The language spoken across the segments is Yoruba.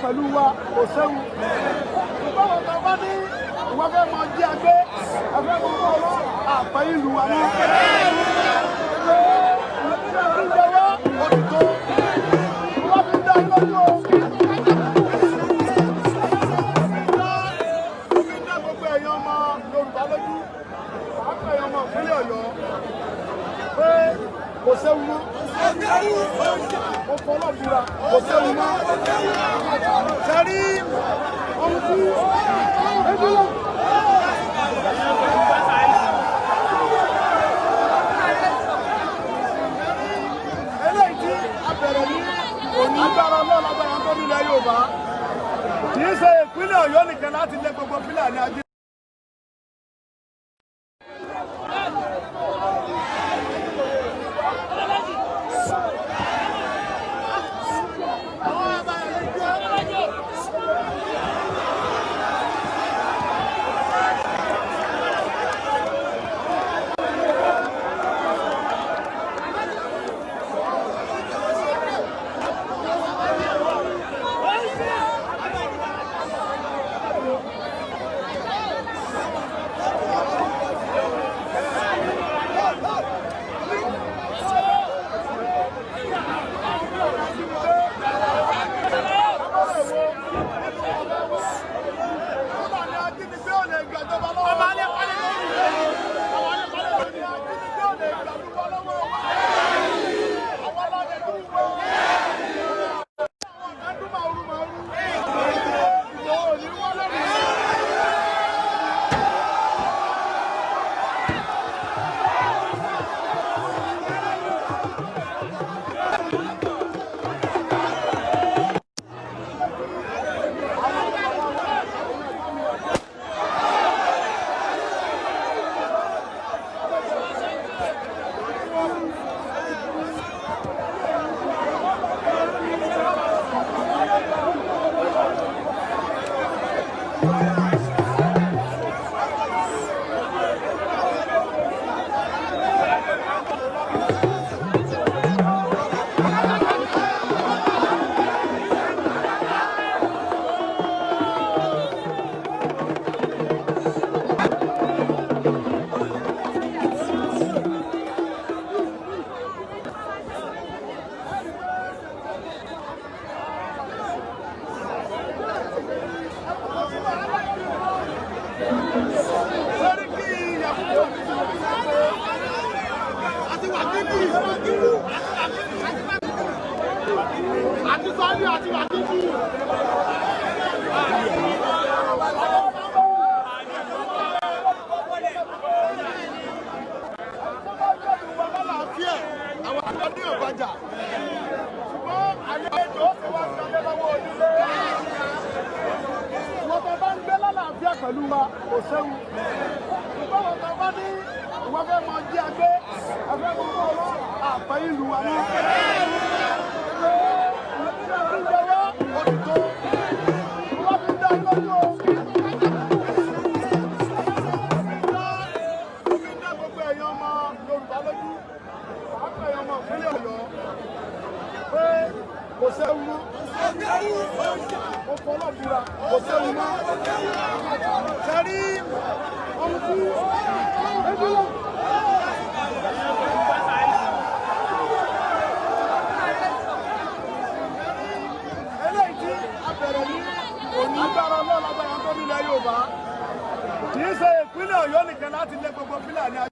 pẹ̀lú wa kò séwu. Báwo ta bá ní ìwọ fẹ́ mọ jí agbé, ẹ fẹ́ mọ kọ́ ọlọ́ àpẹ́ ìlú wa mọ́. Ìjọba òtítọ́ wọ́n fi dá lójú o. Ó fi dá gbogbo ẹ̀yin ọmọ Yorùbá lójú, pàápàá ẹ̀yin ọmọ ìpínlẹ̀ Ọ̀yọ́ pé kò séwu mọ́. Mo fọlọ́ búra kò séwu mọ́. Sẹ́rí ohun tí ejúlọ. Eléyìí tí a bẹ̀rẹ̀ ní òní agbára ọlọ́run agbára tó nílẹ̀ Yorùbá. Kì í ṣe ìpínlẹ̀ Ọ̀yọ́ nìkan láti lé gbogbo Fúlàní ají. Pẹ̀lú wa kò séwu. Báwo ta bá ní ìwọ fẹ́ mọ jí agbé, ẹ fẹ́ mọ kọ́ ọlọ́ àpẹ́ ìlú wa mọ́. Ìjọba òtítọ́ wọ́n fi dá lójú o. Ó fi dá gbogbo ẹ̀yin ọmọ Yorùbá lójú, pàápàá ẹ̀yin ọmọ ìpínlẹ̀ Ọ̀yọ́ pé kò séwu mọ́. Mo fọlọ́ búra kò séwu mọ́. Sẹ́rí ohun tí ejúlọ. Eléyìí tí a bẹ̀rẹ̀ ní òní agbára ọlọ́run agbára tó nílẹ̀ Yorùbá. Kì í ṣe ìpínlẹ̀ Ọ̀yọ́ nìkan láti lé gbogbo Fúlàní ají.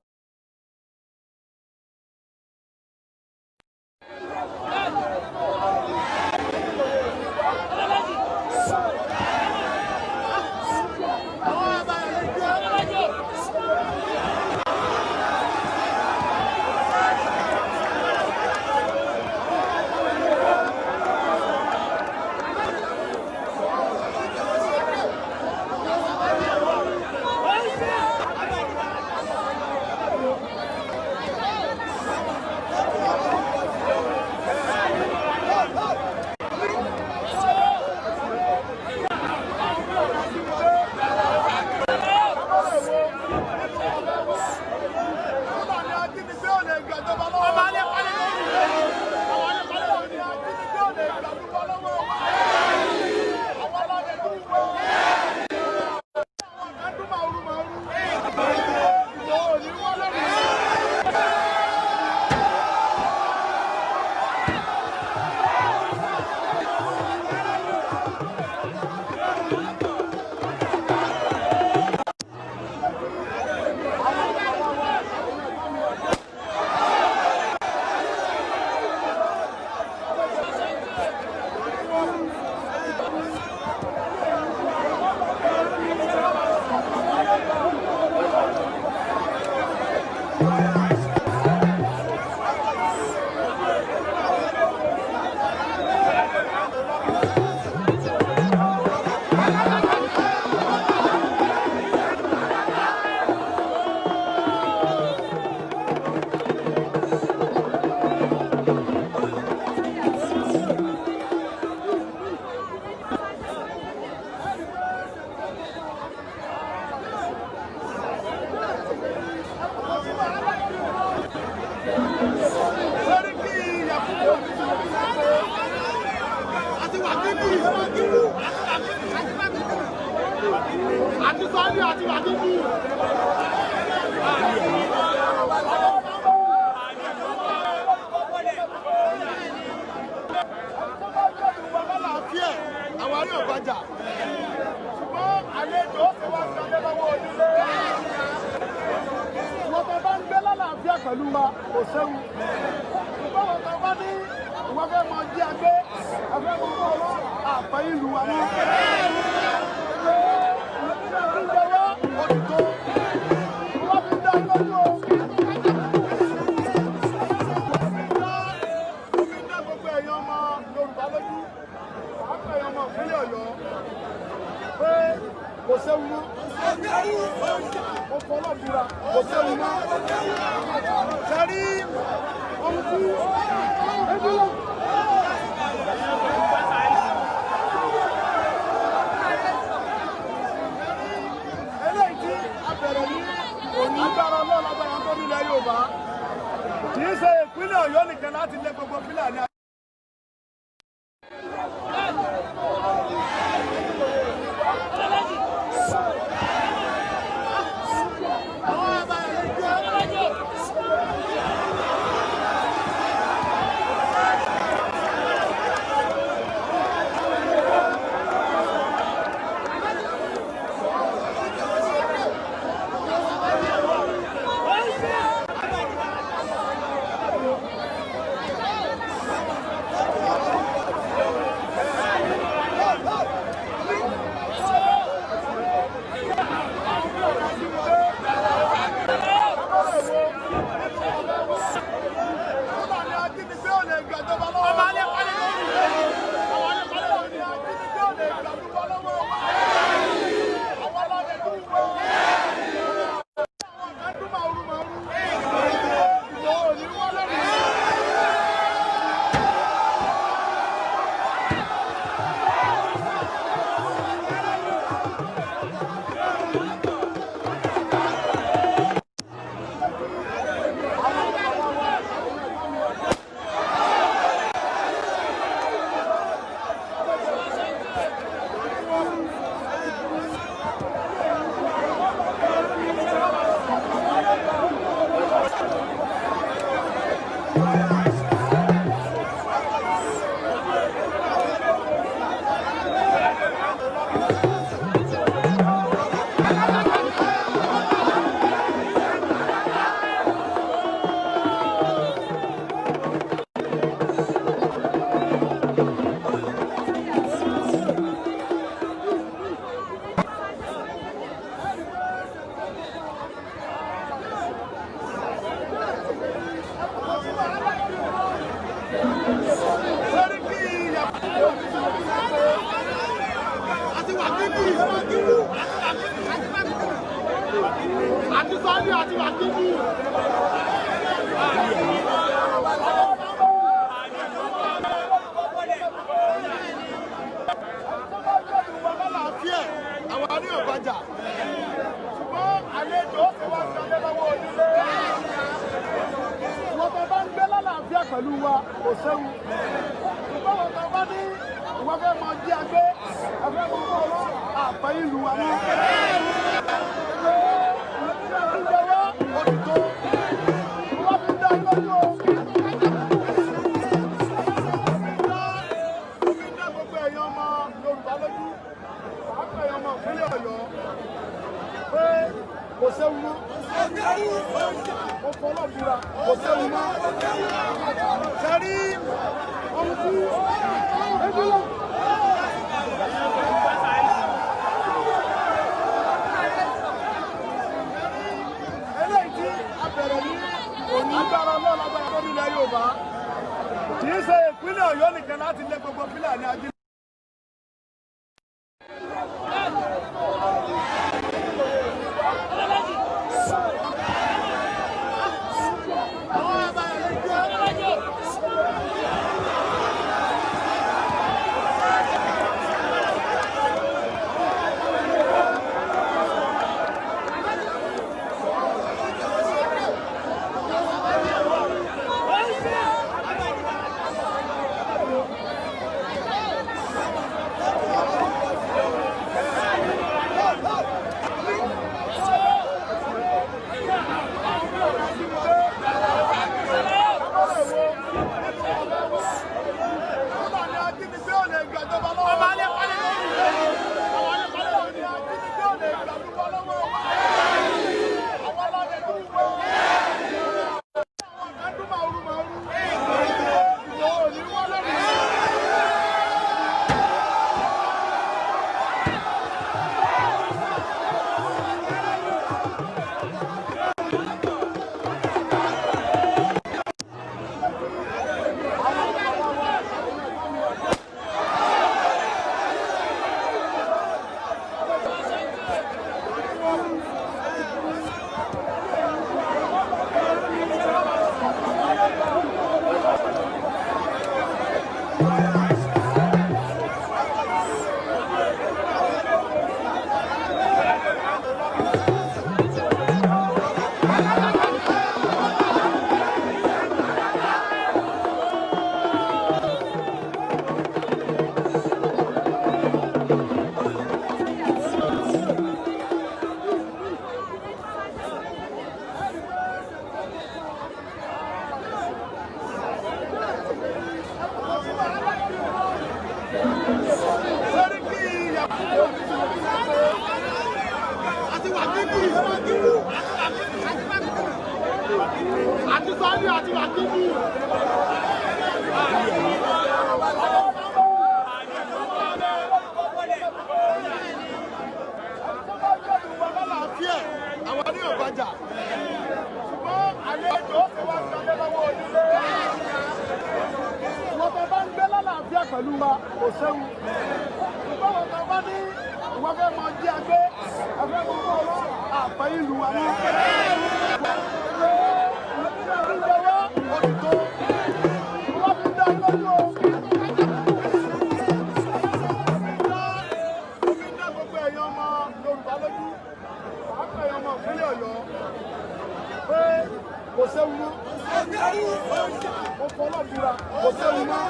Àti Sọ́ọ́lì àti Wàkíkì. Àwọn ará ọ̀bàjà. Ṣùgbọ́n àlejò ó ti wá gbalé lọ́wọ́ onílé. Ìwọ́n tó bá ń gbé lálàáfíà pẹ̀lú wa kò séwu. Ṣùgbọ́n wọn tó bá ní ìwọ́n fẹ́ mọ jí agbé, ẹ̀fẹ́ mọ kó ọwọ́ àpẹ́ ìlú wa mọ́. Kò séwu mọ́. Mo fọlọ́ búra. Kò séwu mọ́. Sẹ́rí ohun tí ẹbí lọ. Eléyìí tí a bẹ̀rẹ̀ ní òní gbára lọ́lágbára tó nílẹ̀ Yorùbá. Kì í ṣe ìpínlẹ̀ Ọ̀yọ́ nìkan láti lé gbogbo Fúlàní. Àti Sọ́ọ́lì àti Wàkíkì. Àwọn ará ọ̀bàjà. Ṣùgbọ́n àlejò ó ti wá gbalé lọ́wọ́ onílé. Ìwọ́n tó bá ń gbé lálàáfíà pẹ̀lú wa kò séwu. Ṣùgbọ́n wọn tó bá ní ìwọ́n fẹ́ mọ jí agbé, ẹ̀fẹ́ mọ kó ọwọ́ àpẹ́ ìlú wa mọ́. Kò séwu mọ́. Mo fọlọ́ búra. Kò séwu mọ́. Sẹ́rí ohun tí ẹbí lọ. Eléyìí tí a bẹ̀rẹ̀ ní òní gbára lọ́lágbára tó nílẹ̀ Yorùbá. Kì í ṣe ìpínlẹ̀ Ọ̀yọ́ nìkan láti lé gbogbo Fúlàní ajínigbé. Àti sọ́ọ́lì àti wàkíkì. Àwọn ní ọ̀bàjà ṣùgbọ́n àlejò ó wá sọlé lọ́wọ́ onílé. Wọ́n tó bá ń gbé lálàáfíà pẹ̀lú wa kò séwu. Ṣùgbọ́n wọ́n tó bá ní ìwọ́n fẹ́ mọ jí agbé, ẹ̀fẹ́ mọ bọ́ ọlọ́ àpẹ́ ìlú wa mọ́. Kò séwu mọ́. Mo fọlọ́ búra. Kò séwu mọ́.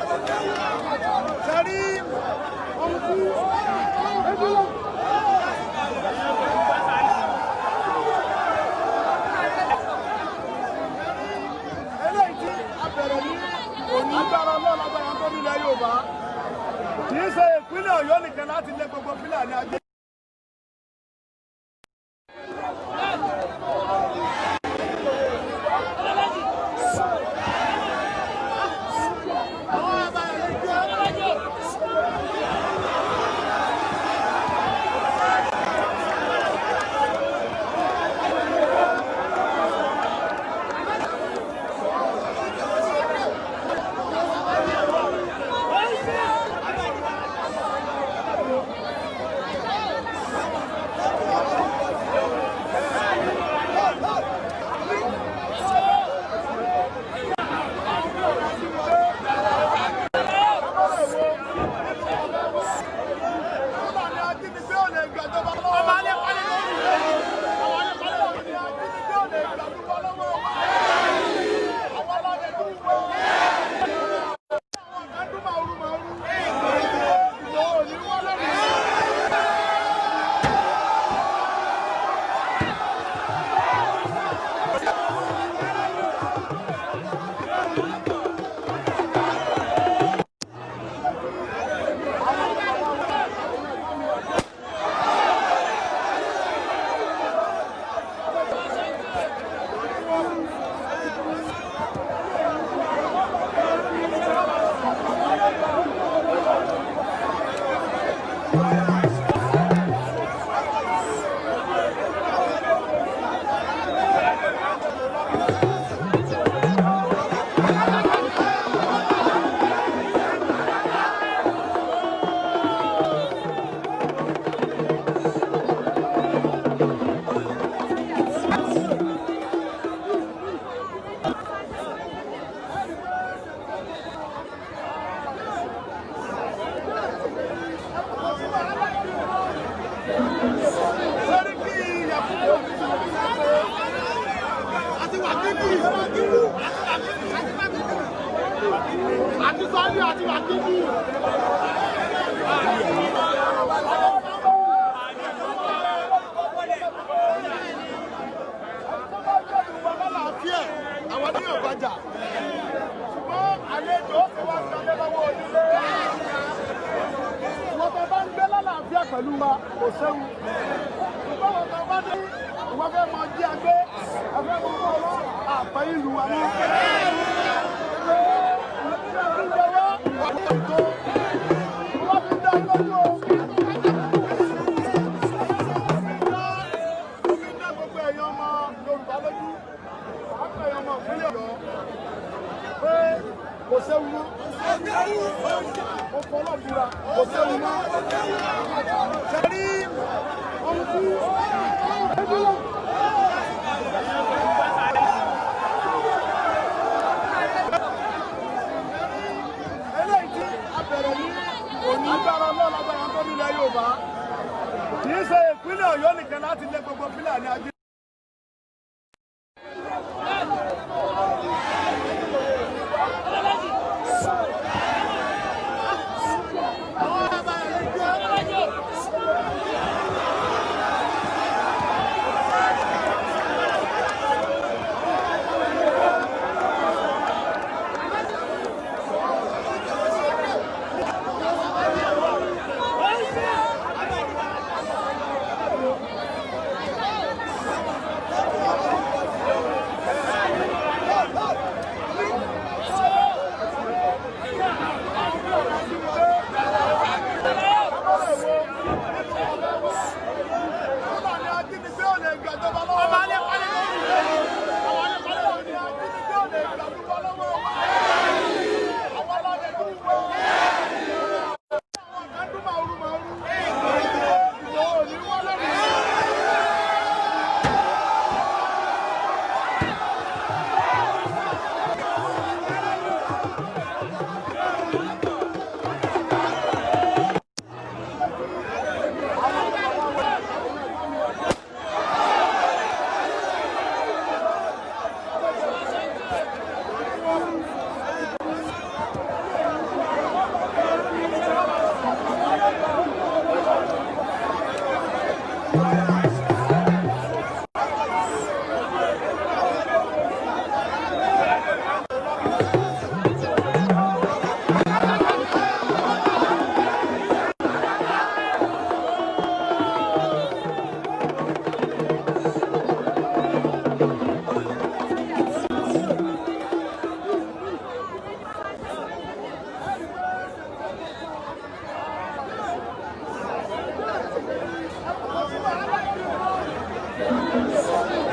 Sẹ́rí ohun tí ebi lọ. Eléyìí tí a bẹ̀rẹ̀ ní òní agbára ọlọ́run agbára tó nílẹ̀ Yorùbá. Kì í ṣe ìpínlẹ̀ Ọ̀yọ́ nìkan láti lé gbogbo Fúlàní ajé. Àti sọ́ọ́lì àti wàkíkì. Àwọn ní ọ̀bàjà ṣùgbọ́n àlejò ó wá sọlé lọ́wọ́ onílé. Wọ́n tó bá ń gbé lálàáfíà pẹ̀lú wa kò séwu. Ṣùgbọ́n wọ́n tó bá ní ìwọ́n fẹ́ mọ jí agbé, ẹ̀fẹ́ mọ bọ́ ọlọ́ àpẹ́ ìlú wa mọ́. Kò séwu mọ́. Mo fọlọ́ búra. Kò séwu mọ́. Sẹ́rí ohun tí gbogbo Fúlàní ají. Fúlàní ajínigbé ò lè gbàjọba lọ́wọ́. Ọmọ alẹ́ palẹ̀ lórí. Fúlàní ajínigbé ò lè gbàjọba lọ́wọ́ wa. Àwọn aládé tó ń wọ. Àwọn kan dún màrú màrú. Ìwọ ò ní wọ́n lórí.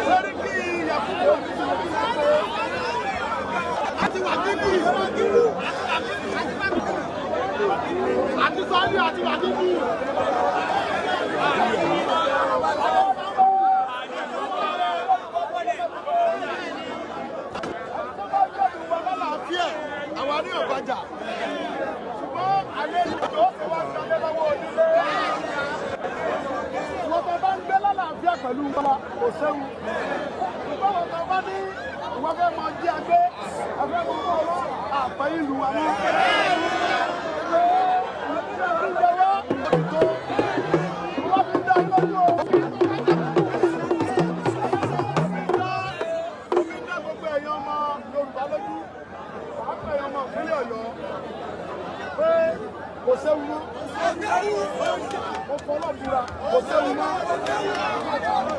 Sẹ́ríkì Yakubu Àti wàkíkì àti sọ́ọ́lì àti wàkíkì. Tó bá jẹ́ ìwà lálàáfíà, àwa ní ọ̀bàjà. Ṣùgbọ́n àlejò tó fi wá ṣalé lọ́wọ́ onílé. Wọ́n tó bá ń gbé lálàáfíà pẹ̀lú wa kò séwu. Ṣùgbọ́n wọ́n tó bá ní ìwọ fẹ́ mọ jí agbé, ẹfẹ́ mọ kọ́ ọwọ́ àpẹ́ ìlú wa mọ́. Wọ́n fi dá lójú o. Ó fi dá gbogbo ẹ̀yin ọmọ Yorùbá lójú, pàápàá ẹ̀yin ọmọ ìpínlẹ̀ Ọ̀yọ́, pé kò séwu mọ́. Mo fọlọ́ búra, kò séwu mọ́.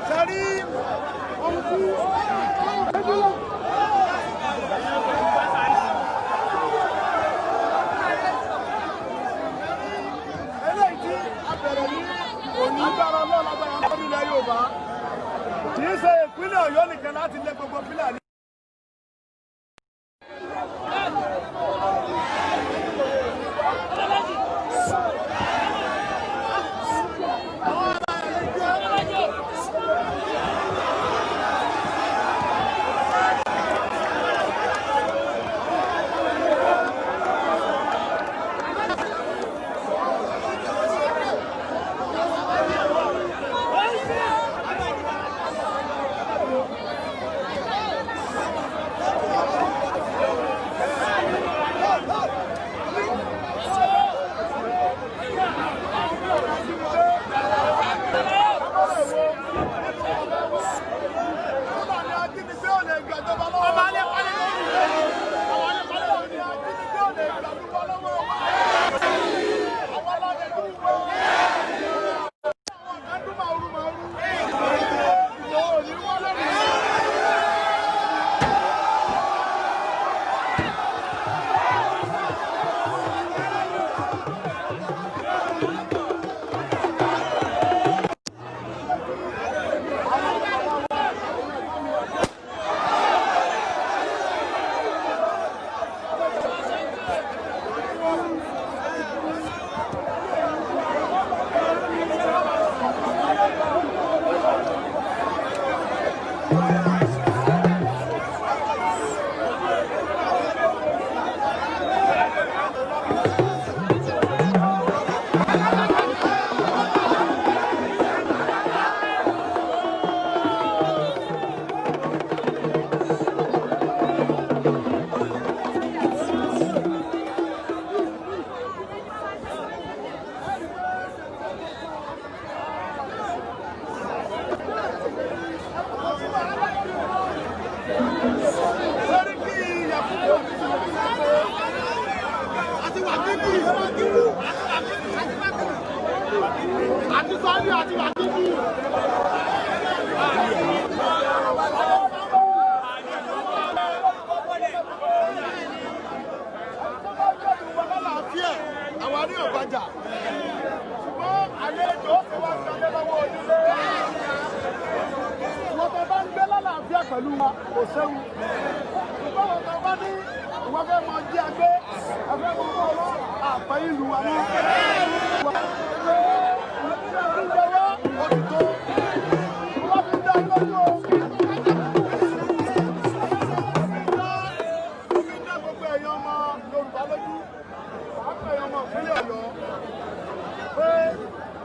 Ṣé rí ohun tí eléyìí tí a bẹ̀rẹ̀ ní òní gbára lọ́lágbára lórílẹ̀ Yorùbá kì í ṣe ìpínlẹ̀ Ọ̀yọ́ nìkan láti lé gbogbo Fúlàní. Fúlàní ajínigbé ò lè gbàjọba lọ́wọ́. Ọmọ alẹ́ palẹ̀ lórí. Fúlàní ajínigbé ò lè gbàjọba lọ́wọ́ wa. Àwọn aládé tó ń wọ. Àwọn kan dún màrú màrú. Ìwọ ò ní wọ́n lórí. pẹ̀lú wa, kò séwu. Ìgbọ́wọ́ kan bá ní ìwọ fẹ́ mọ jí agbé, ẹfẹ́ mọ mọ́ ọwọ́ àpẹ́ ìlú wa náà.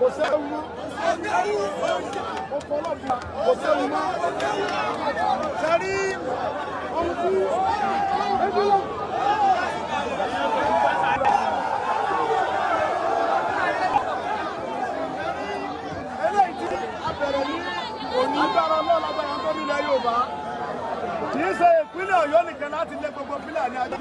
Kò séwu, kò séwu mọ́. Sẹ́rí ohun tí eléyìí tí a bẹ̀rẹ̀ ní òní agbára ọlọ́run agbára tó nílẹ̀ Yorùbá kì í ṣe ìpínlẹ̀ Ọ̀yọ́ nìkan láti lé gbogbo Fúlàní ajé.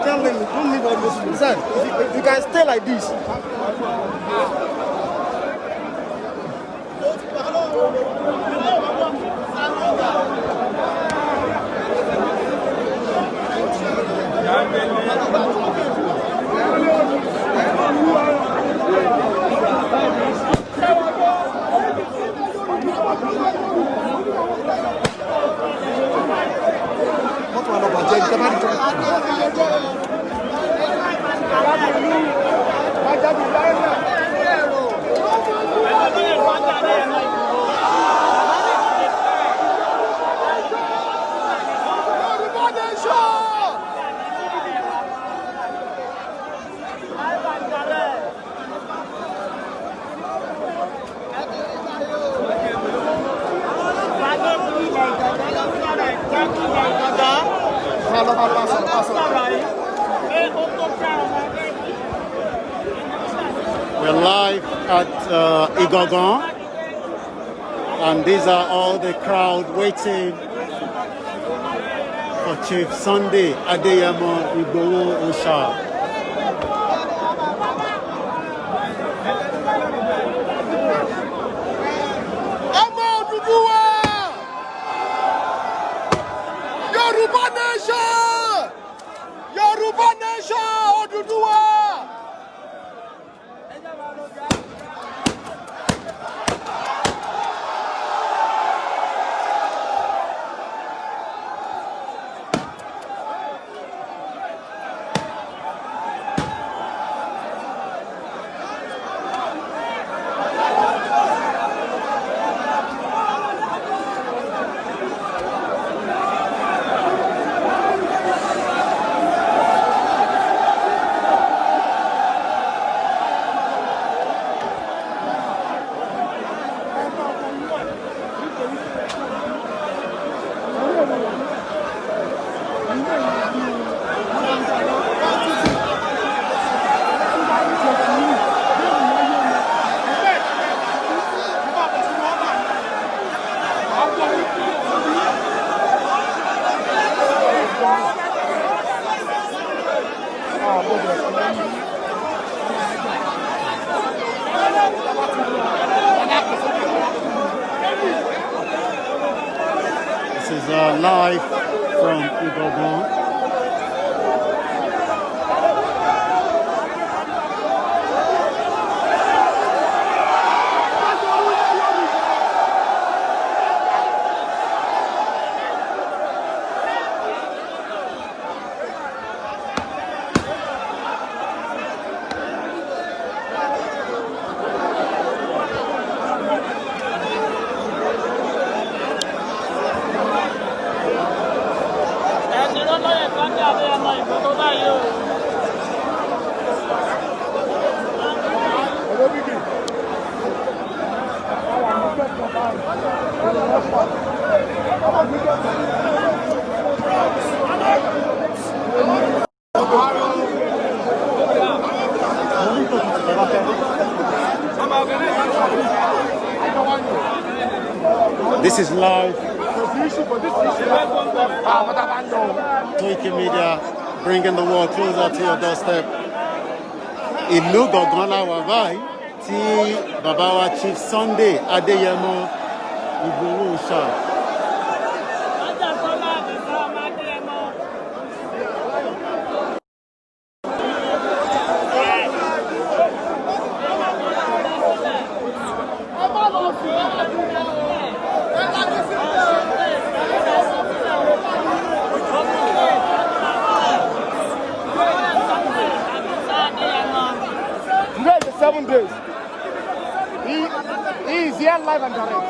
Tell them, don't leave all those people. If you can stay like this. We're live at Igangan, and these are all the crowd waiting for Chief Sunday Adeyemo Igboho Oòṣà. Ọmọ Odùduwà! Yorùbá nation! Yorùbá nation! Odùduwà! This is live from Igangan. This is live. Koiki Media bringing the world closer to your doorstep. Ìlú Ìgàngán la wà báyìí tí bàbá wa Chief Sunday Adéyẹmọ Ìgbòho Òòṣà. Today is the 7 days. He is here live and direct.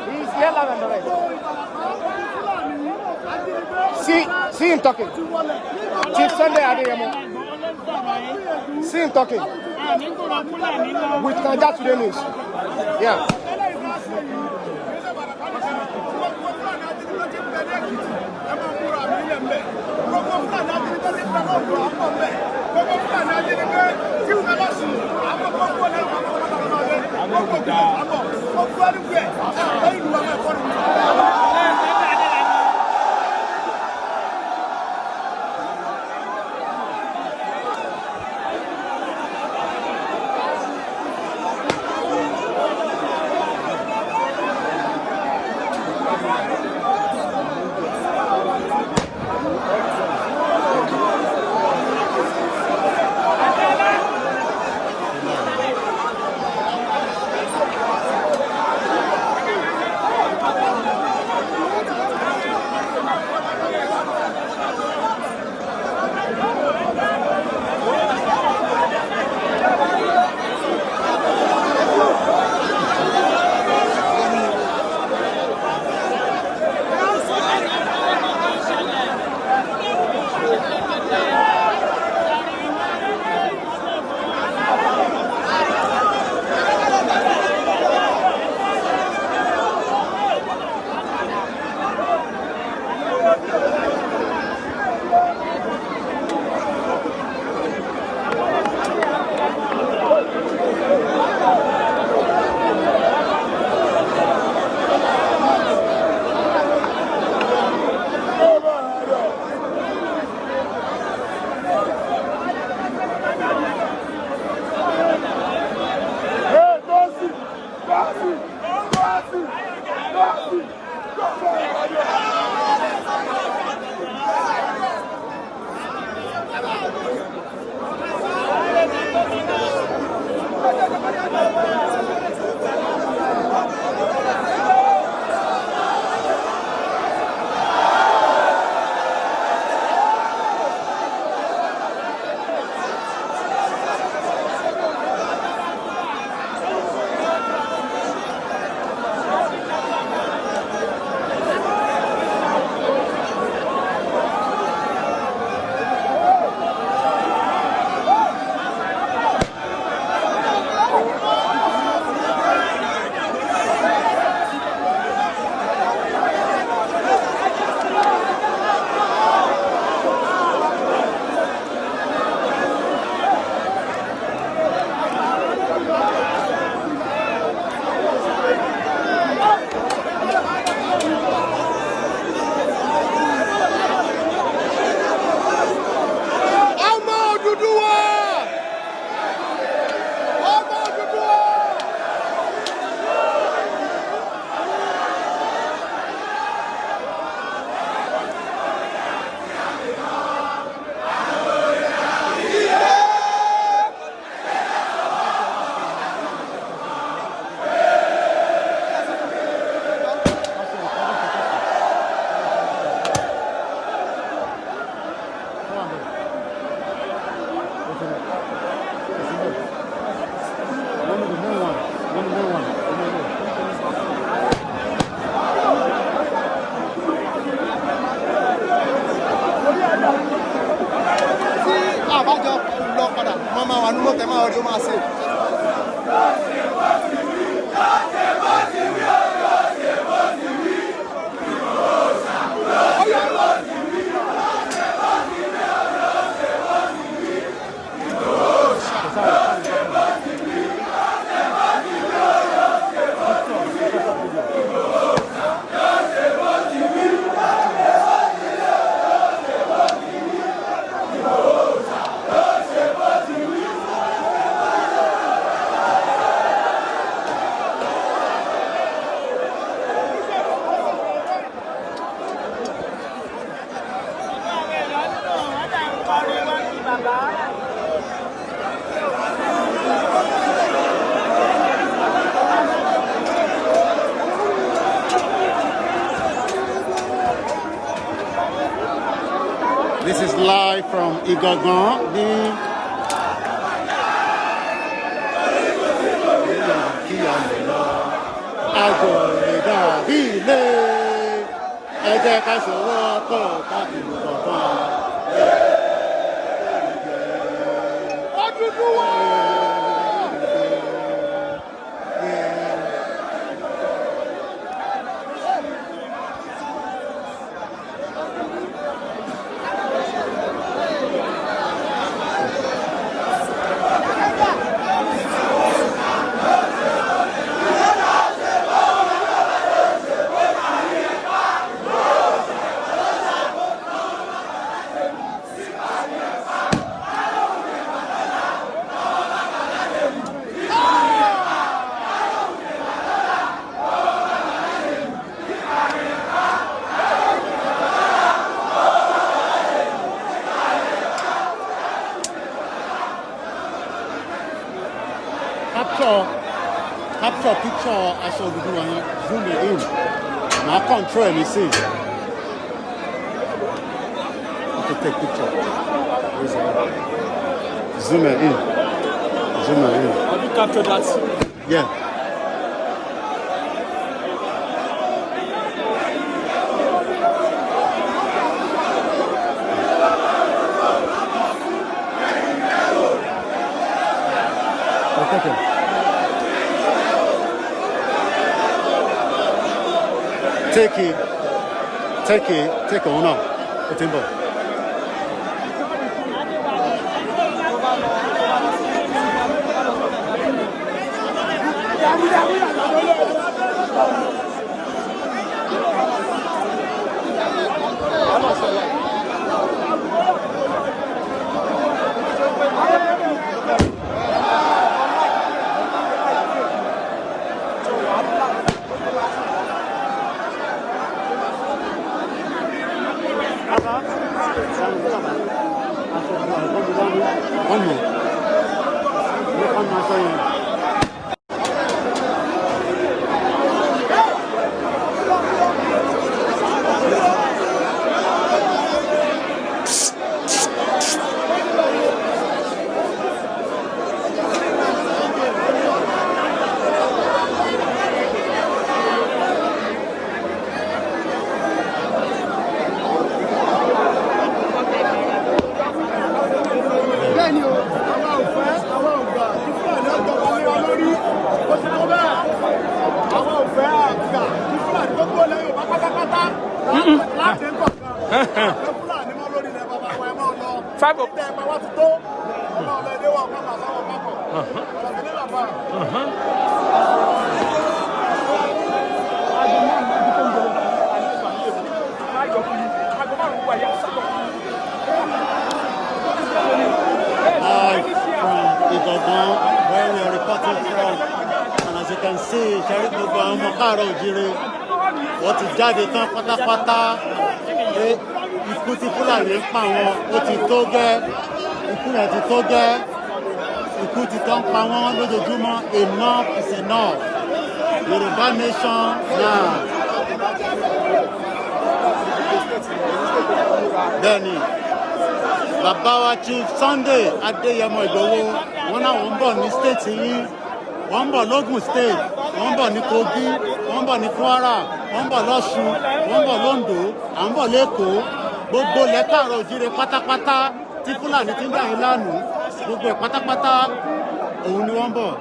He is here live and direct. See him talking. Chief Sunday Adeyemo. See him talking. With Naija Today News. Yeah. This is live from Igangan ní. Kí a lè lọ, àjò lè dàbí ilé. Ẹ jẹ́ ká sọ̀rọ̀ pọ̀ ká fìlú kọ̀ọ̀kan. Odùduwà! Capture picture aṣọ Odùduwà yẹn, zoom it in. Màá control ẹ̀ nísìn. Okay, take picture. Zoom it in. Zoom it in. Have you captured that? Yeah. Okay. Take it. Take it. Take it on. Ó ti ń bọ̀. One more. Look on my phone. Bẹ́ẹ̀ni o, àwa ò fẹ́, àwa ò gbà kí Fúlàní ọjọ́ wa lé wa lórí. Ó ti tó bẹ́ẹ̀. Àwa ò fẹ́ àgbà kí Fúlàní tó kúrò lẹ́yìn Yorùbá pátápátá láti ń kọ̀ọ̀kan. Àfẹ́ Fúlàní mọ́ lórí ilẹ̀ bàbá wa, ẹ máa lọ. Ilẹ̀ ẹ̀pà wa ti tó. Ẹ máa lọ ilé wa pápá sáwọn pápọ̀. Ọ̀rọ̀ mi ní bàbá. Live from Igangan, where we are reporting from. And as you can see, ṣẹ́rí gbogbo àwọn ọmọ káàárọ̀ òjíire, wọ́n ti jáde tán pátápátá pé ikú tí Fúlàní ń pa wọn, ó ti tó gẹ́, ikú rẹ̀ ti tó gẹ́, ikú ti tán pa wọ́n lójoojúmọ́. Enough is enough. Yorùbá nation now. Bẹ́ẹ̀ni, bàbá wa Chief Sunday Adéyẹmọ Ìgbòho, wọn náà wọ́n ń bọ̀ ní state yín, wọ́n ń bọ̀ lógùn State, wọ́n ń bọ̀ ní Kogi, wọ́n ń bọ̀ ní Kwara, wọ́n ń bọ̀ lọ́ṣun, wọ́n ń bọ̀ lóńdó, à ń bọ̀ lẹ́kọ̀ọ́, gbogbo lẹ́kàrọ̀ òjíire pátápátá tí Fúlàní ti ń dà yín lánàá, gbogbo ẹ̀ pátápátá òun ni wọ́n ń bọ̀.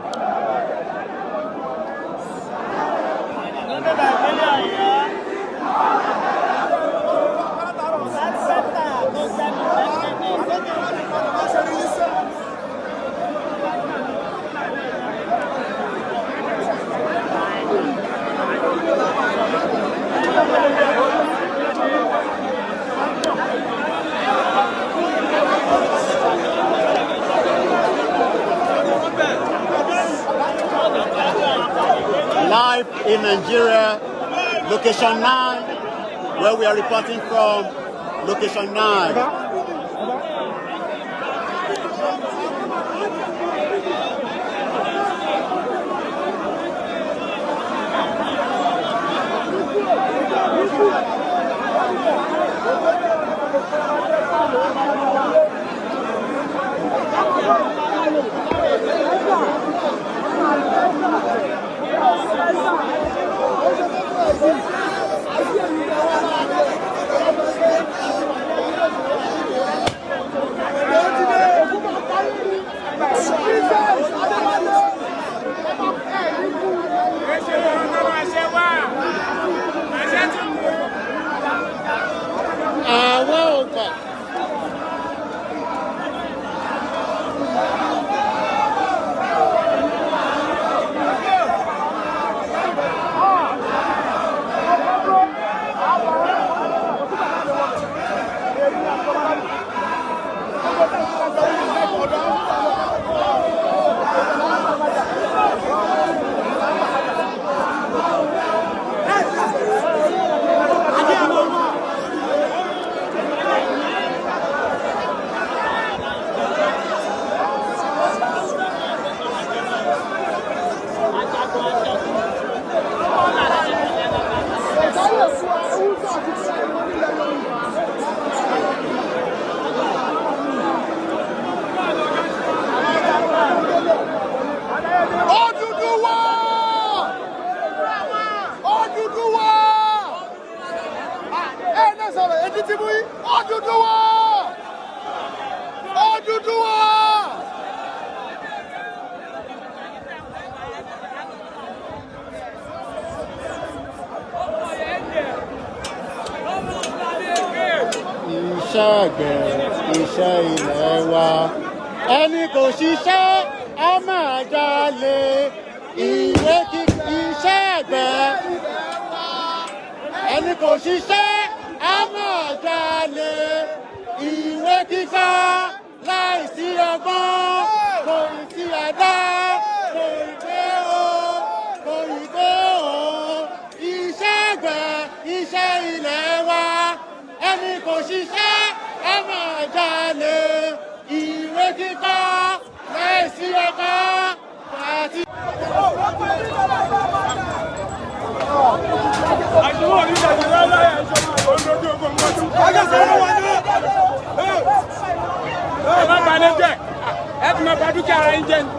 Live in Nigeria, location 9, where we are reporting from, location 9. Àwa ò gbà. Odùduwà! Odùduwà! Ẹ náà sọ̀rọ̀ etí ti mú yín. Odùduwà! Odùduwà! Iṣẹ́ àgbẹ̀, iṣẹ́ ilẹ̀ wa. Ẹni kò ṣiṣẹ́ á máa jalè. Ìwé kí iṣẹ́ àgbẹ̀. Ẹni kò ṣiṣẹ́ á máa jalè. Ìwé kíkọ́ láìsí ọgbọ́n, kò ì sí àdá, kò ì pé o, kò ì pé o. Iṣẹ́ àgbẹ̀, iṣẹ́ ilẹ̀ wa. Ẹni kò ṣiṣẹ́ á máa jalè. Ìwé kíkọ́ láìsí ọgbọ́n àti. Ẹ má balẹ̀ jẹ́, ẹ fi máa ba dúkìá ara yín jẹ́ ni.